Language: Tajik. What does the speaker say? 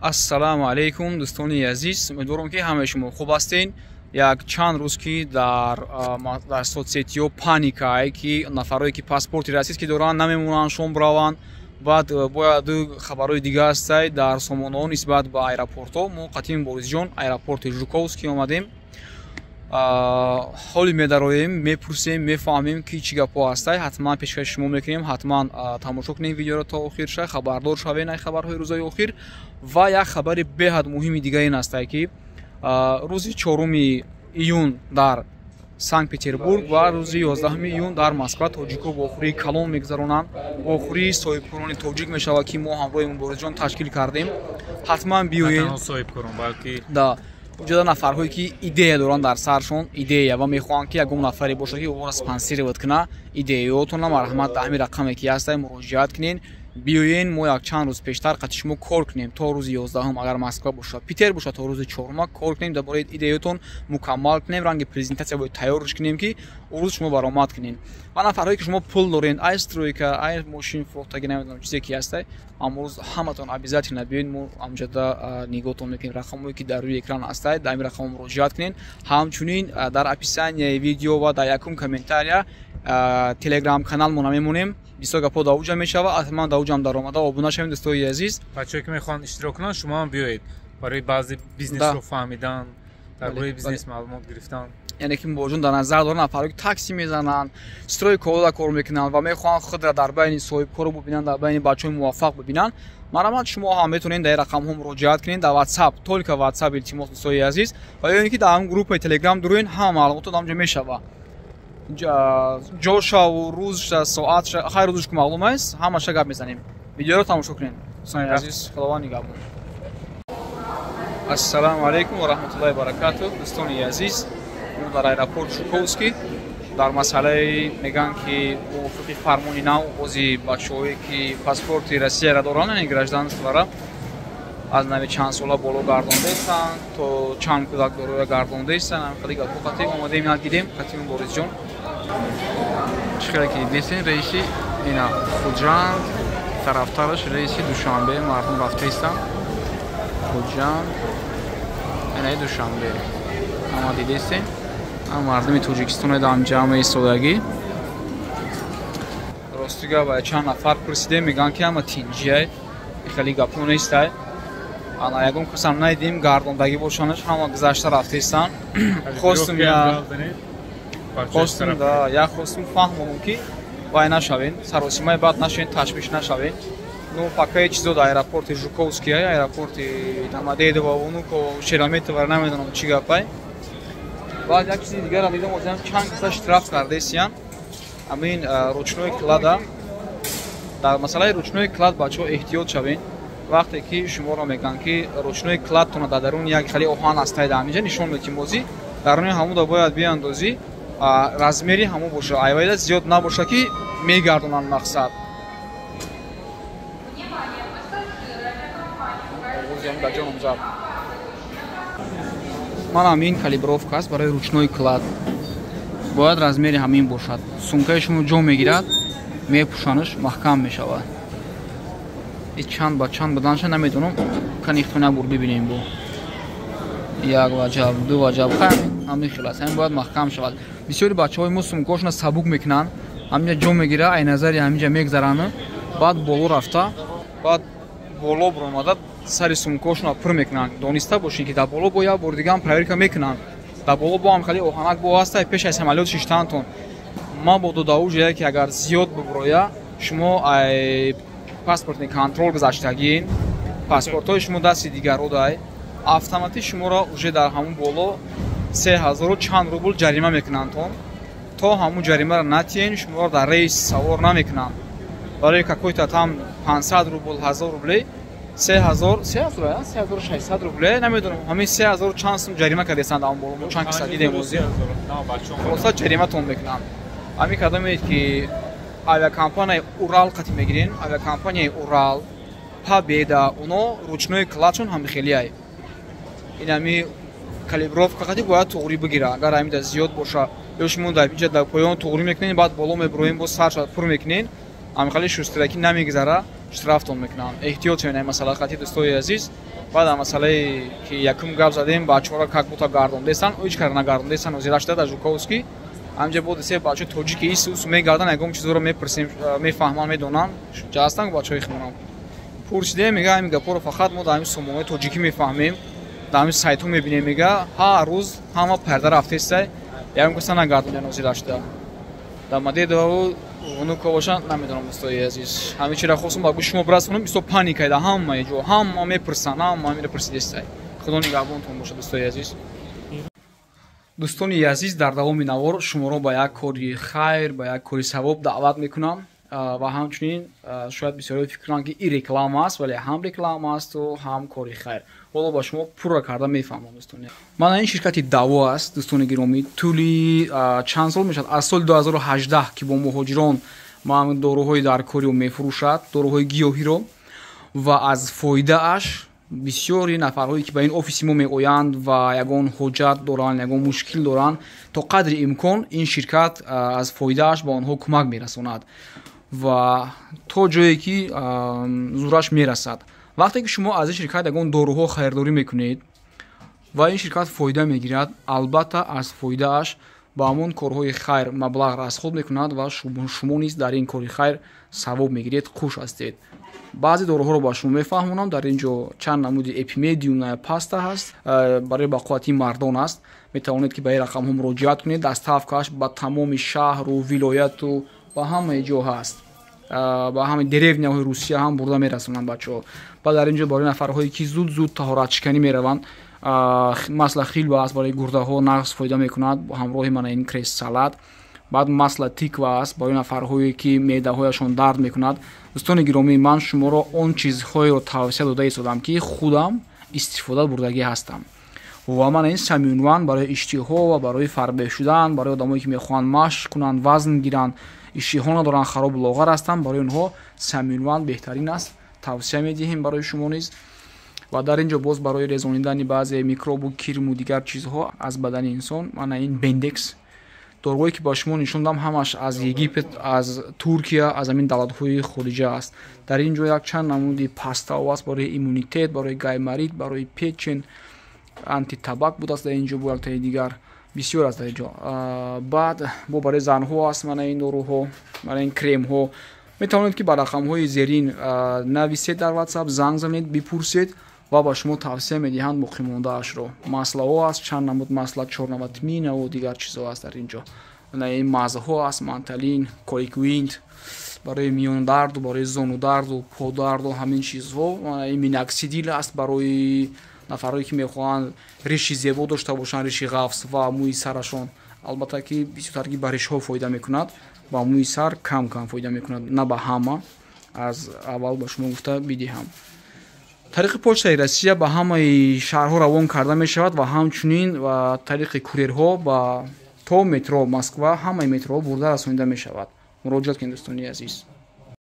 Ассалому алайкум, дӯстони азиз. Умедворам, ки ҳамаи шумо хуб ҳастед. Як чанд рӯз ки дар соцсетиҳо паникае, ки нафарое ки паспорти российский доранд, намемонанд шом бираванд. Баъд бояд хабарҳои дига ҳастай дар сомонаҳо нисбат ба аэропортҳо. Мо қатим Борисҷон аэропорти Жуковский омадем. Ҳоли медароем, мепурсем, мефаҳмем, ки чӣ гапҳо ҳастай. Ҳатман пешкаши шумо мекунем. Ҳатман тамошо кунем видеоро то охирша, хабардор шавем ай хабарҳои рӯзои охир. Ва як хабари беҳад муҳими дига ин ҳастай, ки рӯзи 4 июн дар Санкт Петербург ва рӯзи 11 июн дар Москва тоҷикҳо вохӯрии калон мегузаронанд. Вохӯрии соҳибкорони тоҷик мешавад, ки мо ҳамроҳи Муборизҷон ташкил кардем. Ҳатман биёед. Да уҷода нафарҳое ки идея доранд дар саршон, идея, ва мехоҳанд, ки ягон нафаре бошад, ки ӯро спонсировать куна идеяотонро, марҳамат, дар ҳамин рақаме ки ҳастай, муроҷиат кунед. Биёен, мо як чанд рӯз пештар қати шумо кор кунем, то рӯзи 11-ум агар Москва бошад, Питер бошад, то рӯзи чорума кор кунем, дар бораи идеятон мукаммал кунем, ранги презентатсия бояд тайёрш кунем, ки ӯ рӯз шумо баромад кунем. Ва нафарҳое ки шумо пул дорен, ай стройка, ай мошин фурӯхтагӣ, намедонам, чизе ки ҳастай, амрӯз ҳаматон обязательно биёед, мо амҷада нигоҳтон мекунем. Рақамҳое ки дар рӯи экран ҳастай, дар ҳамин рақамҳо муроҷиат кунед. Ҳамчунин дар описанияи видео ва дар якум комментария телеграм каналмона мемонем. Бисёр гапҳо дар уҷа мешавад. Ҳатман дар уҷам даромада обуна шавем, дӯстои азиз. Бачаҳое ки мехоҳанд иштирок кунанд, шумо ҳам биёед барои баъзе бизнесро фаҳмидан, дар бораи бизнес маълумот гирифтан. Яъне ки мубоҷон дар назар доранд нафарое ки такси мезананд, стройкаҳода кор мекунанд ва мехоҳанд худро дар байни соҳибкоро бубинанд, дар байни бачаҳои муваффақ бубинанд. Марҳамат, шумо ҳам метавонед дар ин рақамҳо муроҷиат кунед, дар WhatsApp, только WhatsApp, илтимос, дӯстои азиз, ва ё ин ки дар ҳамн группаи Телеграм дуроен, ҳама маълумото дар онҷо мешавад. Ҷошаву рӯзша, соатша, хайр, рӯзш ку маълум аст, ҳамаша гап мезанем. Видеоро тамошо кунед, дӯстони азиз. Худованд нигаҳбон. Ассалому алайкум ва раҳматуллоҳи баракату, дӯстони азиз. Мо дар аэропорт Жуковский дар масъалаи мегӯянд, ки мувофиқи фармони нав ози бачаҳое ки паспорти Россияро доранд, яъне гражданствора, аз нави чанд сола боло гардондаистанд, то чанд кӯдак дороя гардондаистанд. Ҳамин гапҳо қатъи омадем, як дидем қатъи Муборизҷон. Чӣ хеле ки дидесен, рейси ина Хуҷанд, тарафтараш рейси Душанбе, мардум рафтаистанд. Хуҷанд, инаи Душанбе, ҳама дидестем. Мардуми Тоҷикистон дар ҷамъи истодагӣ. Рости гап, чанд нафар пурсидем, мегӯянд, ки ҳама тинҷиай, хеле гапҳо нестай. Ана ягон касам надидем гардондагӣ бошанаш, ҳама гузашта рафтаистанд. Хостум хостум да як хостум фаҳмонам, ки вай нашавем, саросимаи бад нашавем, ташвиш нашавем. Ну пока чизо дар аэропорти Жуковский, аэропорти Домодедово, Внуково, Шереметьево, намедонам, чӣ гапай. Баъд як чизи дигарам дидам, озиам чанд каса штраф кардесиян. Ҳамин ручной клада. Дар масъалаи ручной клад, бачаҳо, эҳтиёт шавед. Вақте ки шуморо мегӯянд, ки ручной кладтона дар даруни як хеле оҳан ҳастай, дар ҳаминҷа нишон медиҳем, бозӣ даруни ҳамуда бояд биандозӣ, размери ҳамон боша, айвайда зиёд набоша, ки мегардонанд. Мақсад дар ҷоном зад. Манам ин калибровка аст барои ручной клад, бояд размери ҳамин бошад. Сумкаи шумо ҷо мегирад, мепӯшанаш, маҳкам мешавад. И чанд ба чанд буданша намедонам, канихто набур, бибинем. Бо як ваҷаб, ду ваҷаб, ҳамин хел аст. Ҳамин бояд маҳкам шавад. Бисёри бачаҳои мо сумкаҳошона сабук мекунанд, ҳаминҷа ҷо мегира, ай назари ҳаминҷа мегзаранд, баъд боло рафта, баъд боло биромада, сари сумкаҳошона пур мекунанд. Дониста бошед, ки дар боло бо як бори дигаам проверка мекунанд. Дар боло бо ҳам хеле оҳанак бо ҳаста. Пеш аз самолёт шиштаантон мабодо дар уҷае ки агар зиёд бубуроя, шумо ай паспортный контроль гузаштагиин, паспортҳои шумо дасти дигаро дай, автоматик шуморо уже дар ҳамун боло 3000-у чанд рубл ҷарима мекунандтон. То ҳамун ҷаримаро натиҳен, шуморо дар рейс савор намекунанд. Барои какой-то там 500 рубл, 1000 рубле, 3000, 3000, 3600 рубле, намедонам, ҳамин 3000 чанд сум ҷарима кардесанд ҳамун боло. Мо чанд киса дидем ози, хулоса, ҷариматон мекунанд. Ҳамин кардамед, ки авиакомпанияи Урал қати мегирен, авиакомпанияи Урал, Победа, оно ручной кладшон ҳам хелиай. Ин ҳами калибровка қати бояд туғрӣ бигира. Агар ҳамида зиёд боша ё шумо дар инҷа дар поён туғрӣ мекунед, баъд боло мебуроем, боз сарша пур мекунед, ҳамин хеле шустракӣ намегузара. Штрафтон мекунанд. Эҳтиёт шавед ин масъала хати, дӯстои азиз. Баъд масъалае ки якум гап задем, бачаҳоро как будто гардондестан, ҳеҷ кара нагардондестан. Озира шуда дар Жуковский ҳамҷа бо се бачаи тоҷики исус мегардан, ягон чизоро мепурсем, мефаҳман, медонанд. Ҷа ҳастан бачаҳои химонам. Пурсидем, мега, ҳамин гапҳоро фақат мо дар ҳамин сомонаҳои тоҷикӣ мефаҳмем, дар ҳамин сайтҳо мебинем, мега, ҳар рӯз ҳама парда рафтестай, ягон каса нагардонден. Озира шуда дар Домодедово, Внуково бошанд, намедонам, дӯстои азиз. Ҳамин чиро хостум ба гӯши шумо бирасонам. Бисёр паника да ҳамаи ҷо, ҳама мепурсанд, ҳама ҳаминро пурсидестай. Худо нигаҳбонтон бошад, дӯстои азиз. Дӯстони азиз, дар давоми навор шуморо ба як кори хайр, ба як кори савоб даъват мекунам. Ва ҳамчунин шояд бисёриҳо фикр кунанд, ки ин реклама аст, вале ҳам реклама асту ҳам кори хайр. Ҳоло ба шумо пурра карда мефаҳмам, дӯстони. Мана ин ширкати Даво аст, дӯстони гиромӣ. Тӯли чанд сол мешавад, аз соли 2018, ки бо муҳоҷирон ман доруҳои даркориро мефурӯшад, доруҳои гиёҳиро, ва аз фоидааш бисёри нафарҳое ки ба ин офиси мо меоянд ва ягон ҳоҷат доранд, ягон мушкил доранд, то қадри имкон ин ширкат аз фоидааш ба онҳо кӯмак мерасонад ва то ҷое ки зураш мерасад. Вақте ки шумо аз ин ширкат ягон доруҳо харидорӣ мекунед ва ин ширкат фоида мегирад, албатта, аз фоидааш ба ҳамон корҳои хайр маблағ расход мекунад ва шумо низ дар ин кори хайр савоб мегиред, хуш ҳастед. Баъзе доруҳоро ба шумо мефаҳмонам. Дар ин ҷо чанд намуди эпимедиум паста ҳаст, барои бақуввати мардон аст. Метавонед, ки ба ин рақамҳо муроҷиат кунед. Доставкааш ба тамоми шаҳру вилояту ба ҳамаи ҷо ҳаст, ба ҳамаи деревняҳои Русия ҳам бурда мерасонанд бачаҳо. Баъд дар ин ҷо барои нафарҳое ки зуд зуд таҳоратшиканӣ мераванд, масло хилва аст, барои гурдаҳо нағз фоида мекунад, ҳамроҳи мана ин крес салат. Баъд масло тыква аст барои нафарҳое ки меъдаҳояшон дард мекунад. Дӯстони гиромӣ, ман шуморо он чизҳоеро тавсия дода истодам, ки худам истифода бурдагӣ ҳастам. Ва мана ин Самюнван барои иштиҳо ва барои фарбеҳ шудан, барои одамое ки мехоҳанд машқ кунанд, вазн гиранд, иштиҳо надоранд, харобу лоғар ҳастанд, барои онҳо Самюнван беҳтарин аст, тавсия медиҳем барои шумо низ. Ва дар ин ҷо боз барои резонидани баъзе микробу кирму дигар чизҳо аз бадани инсон мана ин Бендекс. Доруҳое ки ба шумо нишон дам, ҳамаш аз Египет, аз Туркия, аз ҳамин давлатҳои хориҷа аст. Дар ин ҷо якчанд намуди пастаҳо аст барои иммунитет, барои гайморит, барои печень, антитабак будааст дар ин ҷо, бо яктаи дигар бисёр аст дар ин ҷо. Баъд бо барои занҳо аст мана ин доруҳо, мана ин кремҳо. Метавонед, ки ба рақамҳои зерин нависед, дар WhatsApp занг занед, бипурсед ва ба шумо тавсия медиҳанд боқимондаашро. Маслаҳо аст, чанд намуд масла, чёрного тминаву дигар чизҳо аст дар ин ҷо. Ин мазаҳо аст, манталин, коликвинт барои миёндарду, барои зонударду, подарду, ҳамин чизҳо. Ин миноксидил аст барои нафарҳое ки мехоҳанд риши зебо дошта бошанд, риши ғафс ва мӯи сарашон. Албатта, ки бисёртарги ба ришҳо фоида мекунад, ба мӯи сар кам кам фоида мекунад, на ба ҳама, аз аввал ба шумо гуфта бидиҳам. Тариқи Почтаи Россия ба ҳамаи шаҳрҳо равон карда мешавад ва ҳамчунин ва тариқи курьерҳо ба то метро Москва, ҳамаи метроҳо бурда расонида мешавад. Муроҷиат кунед, дӯстони азиз.